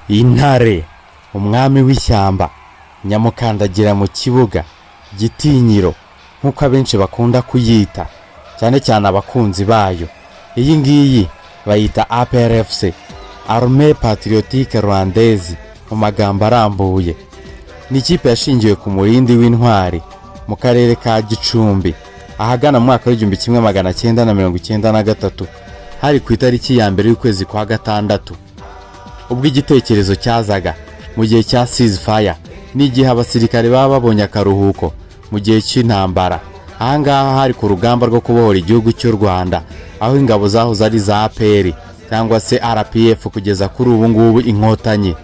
Intare, umwami w'ishyamba, nyamukandagira mu kibuga, gitinyiro nk'uko abenshi bakunda kuyita, cyane cyane abakunzi bayo. Iyi ngiyi bayita APRFC, Armée Patriotique Rwandaise mu magambo arambuye. Ni ikipe yashingiwe ku Murindi w'Intwari mu karere ka Gicumbi, ahagana mu mwaka w'1993, hari ku itariki ya 1 y'ukwezi kwa gatandatu. Ubwo igitekerezo cyazaga mu gihe cya ceasefire, ni igihe abasirikare baba babonye akaruhuko mu gihe cy'intambara. Ahangaha hari ku rugamba rwo kubohora igihugu cy'u Rwanda, aho ingabo zahoze ari za APR cyangwa se RPF, kugeza kuri ubu ngubu Inkotanyi,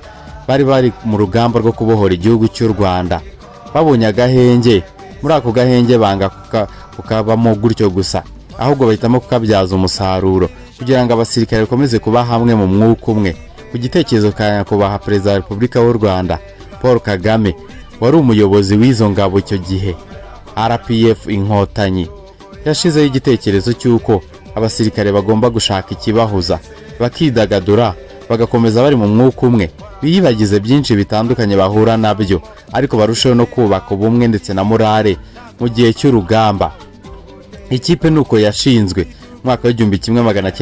bari bari mu rugamba rwo kubohora igihugu cy'u Rwanda. Babonye agahenge, muri ako gahenge banga kukabamo gutyo gusa, ahubwo bahitamo kukabyaza umusaruro kugira ngo abasirikare bakomeze kuba hamwe mu mwuka umwe. Ku gitekerezo ka Nyakubahwa Perezida wa Repubulika w'u Rwanda Paul Kagame, wari umuyobozi w'izo ngabo icyo gihe, RPF Inkotanyi, yashizeho igitekerezo cy'uko abasirikare bagomba gushaka ikibahuza, bakidagadura, bagakomeza bari mu mwuka umwe, biyibagize byinshi bitandukanye bahura nabyo, ariko barusheho no kubaka ubumwe ndetse na morale mu gihe cy'urugamba. Ikipe nuko yashinzwe mu mwaka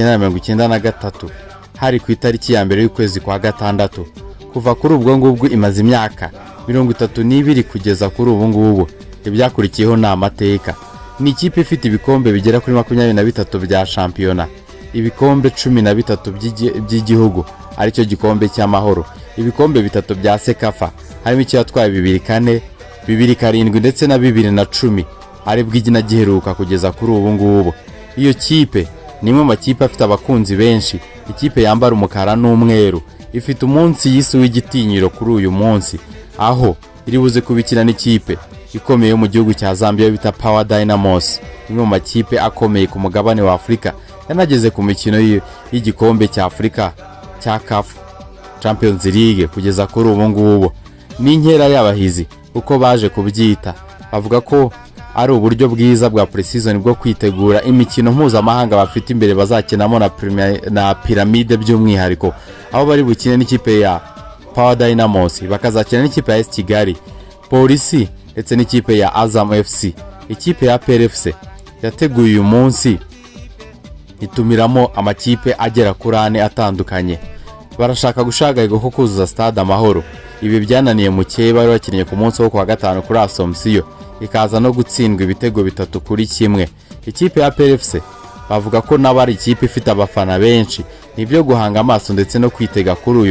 w'1993, hari ku itariki ya 1 y'ukwezi kwa gatandatu. Kuva kuri ubwo ngubwo imaze imyaka 32 kugeza kuri ubu ngubu. Ibyakurikiyeho ni amateka. Ni ikipe ifite ibikombe bigera kuri 23 bya shampiyona, ibikombe 13 by'igihugu, aricyo gikombe cy'Amahoro, ibikombe bitatu bya CECAFA, harimo icyo yatwaye 2004, 2007 ndetse na 2010, aribwo igina giheruka kugeza kuri ubu ngubu. Iyo kipe ni imwe mu makipe afite abakunzi benshi. Ikipe yambara umukara n'umweru ifite umunsi y'isi w'igitinyiro kuri uyu munsi, aho iri buze kubikina n'ikipe ikomeye yo mu gihugu cya Zambia bita Power Dynamos, imwe mu makipe akomeye ku mugabane wa Afurika, yanageze ku mikino y'igikombe cya Afurika cya CAF Champions League kugeza kuri ubu ngubu. Ni inkera y'abahizi uko baje kubyita, bavuga ko ari uburyo bwiza bwa pre-season bwo kwitegura imikino mpuzamahanga bafite imbere bazakinamo na Pyramide by'umwihariko, aho bari bukine n'ikipe ya Power Dynamos, bakazakina n'ikipe ya AS Kigali, Polisi ndetse n'ikipe ya Azam FC. Ikipe ya APRFC yateguye uyu munsi, itumiramo amakipe agera kuri ane atandukanye. Barashaka gushagarirwa ko kuzuza Stade Amahoro. Ibi byananiye mukeba bari bakinnye ku munsi wo kuwa gatanu kuri Assomption, ikaza no gutsindwa ibitego 3-1. Ikipe ya APRFC bavuga ko nabo ari ikipe ifite abafana benshi. Ni ibyo guhanga amaso ndetse no kwitega kuri uyu